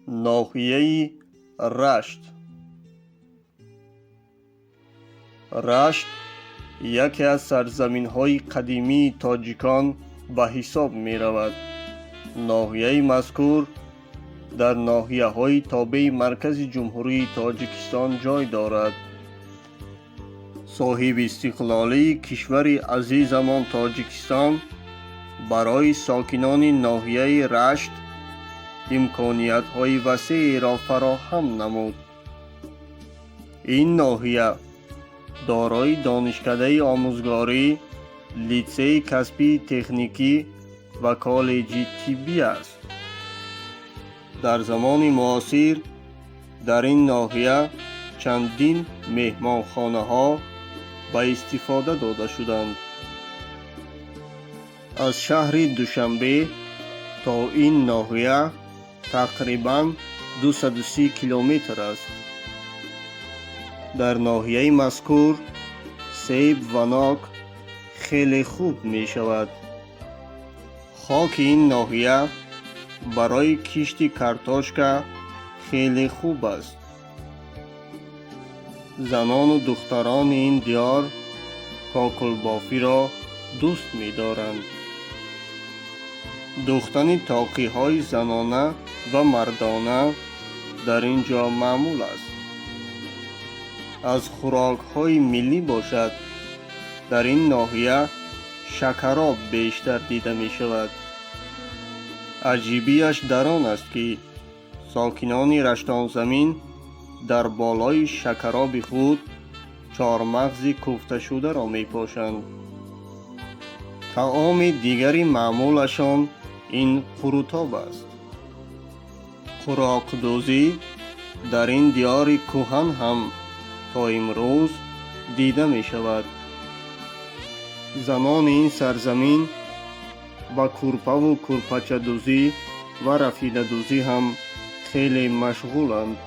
Ноҳияи Рашт. Рашт яке аз сарзаминҳои қадимии тоҷикон ба ҳисоб меравад. Ноҳияи мазкур дар ноҳияҳои тобеи маркази Ҷумҳурии Тоҷикистон ҷой дорад. Соҳибистиқлолии кишвари азизамон Тоҷикистон барои сокинони ноҳияи Рашт имкониятҳои васеъеро фароҳам намуд. Ин ноҳия дорои донишкадаи омӯзгорӣ, литсейи касбии техникӣ ва коллеҷи тиббӣ аст. Дар замони муосир дар ин ноҳия чандин меҳмонхонаҳо ба истифода дода шуданд. Аз шаҳри Душанбе то ин ноҳия тақрибан 230 километр аст. Дар ноҳияи мазкур себ ва нок хеле хуб мешавад. Хоки ин ноҳия барои кишти картошка хеле хуб аст. Занону духтарони ин диёр кокулбофиро дӯст медоранд. Дӯхтани тоқиҳои занона ва мардона дар ин ҷо маъмул аст. Аз хӯрокҳои миллӣ бошад, дар ин ноҳия шакароб бештар дида мешавад. Аҷибиаш дар он аст, ки сокинони Раштонзамин дар болои шакароби худ чормағзи кӯфташударо мепошанд. Таоми дигари маъмулашон ин қурутоб аст. Қуроқдӯзӣ дар ин диёри кӯҳан ҳам то имрӯз дида мешавад. Занони ин сарзамин ба кӯрпаву кӯрпачадӯзӣ ва рафидадӯзӣ ҳам хеле машғуланд.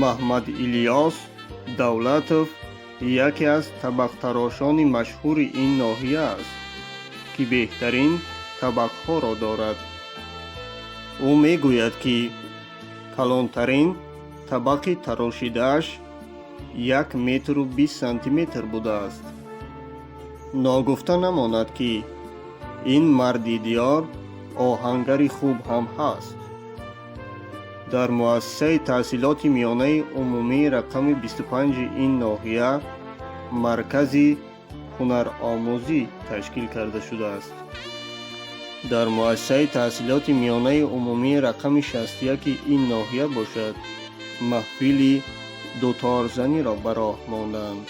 Маҳмад Илёс Давлатов яке аз табақтарошони машҳури ин ноҳия аст, ки беҳтарин табақҳоро дорад. Ӯ мегӯяд, ки калонтарин табақи тарошидааш 1 метру 20 сантиметр будааст. Ногуфта намонад, ки ин марди диёр оҳангари хуб ҳам ҳаст. Дар муассисаи таҳсилоти миёнаи умумии рақами 25-и ин ноҳия маркази ҳунаромӯзӣ ташкил карда шудааст. Дар муассисаи таҳсилоти миёнаи умумии рақами 61-и ин ноҳия бошад, маҳфили дуторзаниро ба роҳ мондаанд.